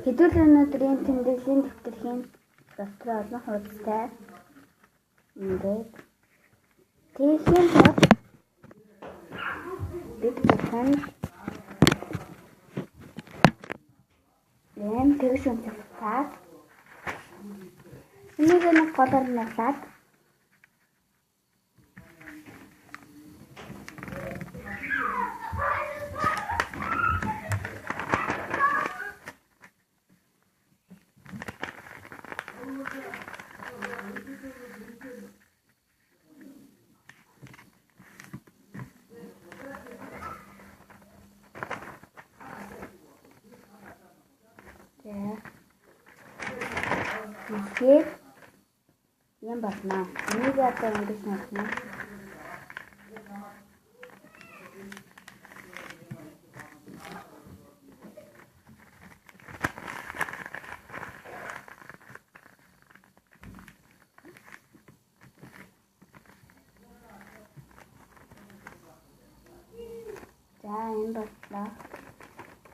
Хэдүүл өнөөдөр ийм тэмдэглэлийн дэвтэр хийн дотор олон хуудастай. Ингээд тийхийн тулд бид бүхэн ийм тэгш өнцөг цаас энийг нэг голоор нуглаад тэгэхээр юм болно. Энийг одоо ингэж нуглана. За энэ боллоо.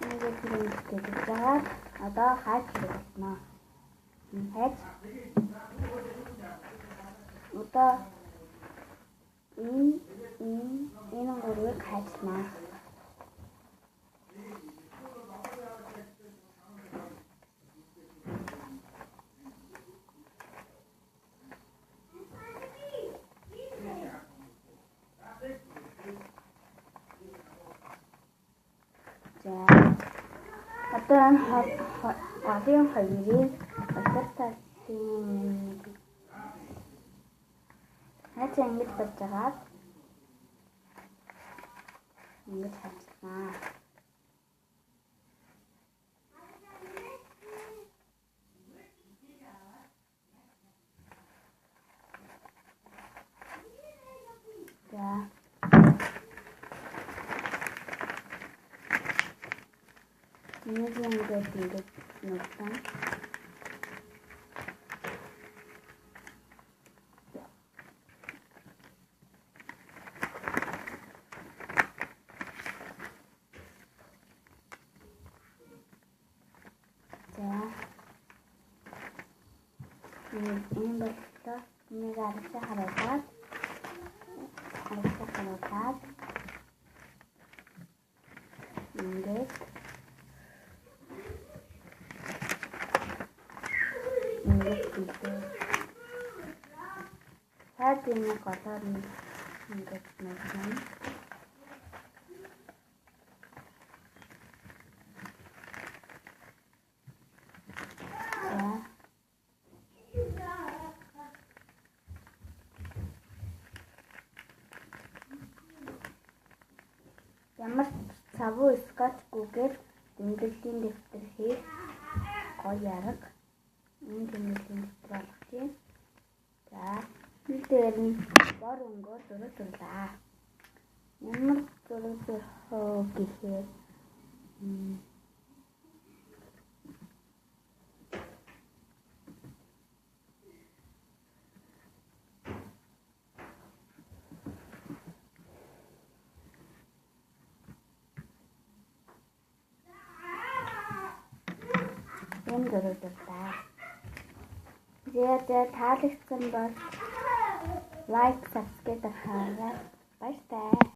Энийг тэр ингэж гэж байгаа. Одоо хайж хэрэг болно. Хайж. Одоо энэ гурвыг хайжнаа. За одоо энэ голын хоёрыг улар талын хайцаа ингэж болж байгаа. Ингэж хайцнаа. За энийг ингээд ингэж нуглаа. За энэ боллоо. Энийг арилжаа харуулад ингээд ингээд бэлдээ. Хаад энэ голоор нь ингээд нуглана. Ямар ч савуу скотчгүйгээр тэмдэглэлийн дэвтэр хийх гоё арга. Энэ тэмдэглэлийн дэвтэр болгох юм. За, энэ дээр нь бор өнгөөр зураг зурлаа. Ямар зураг зурх вэ гэхээр энэ зураг зурлаа. За таалагдсан бол лайк, subscribe дараарай. Баяртай.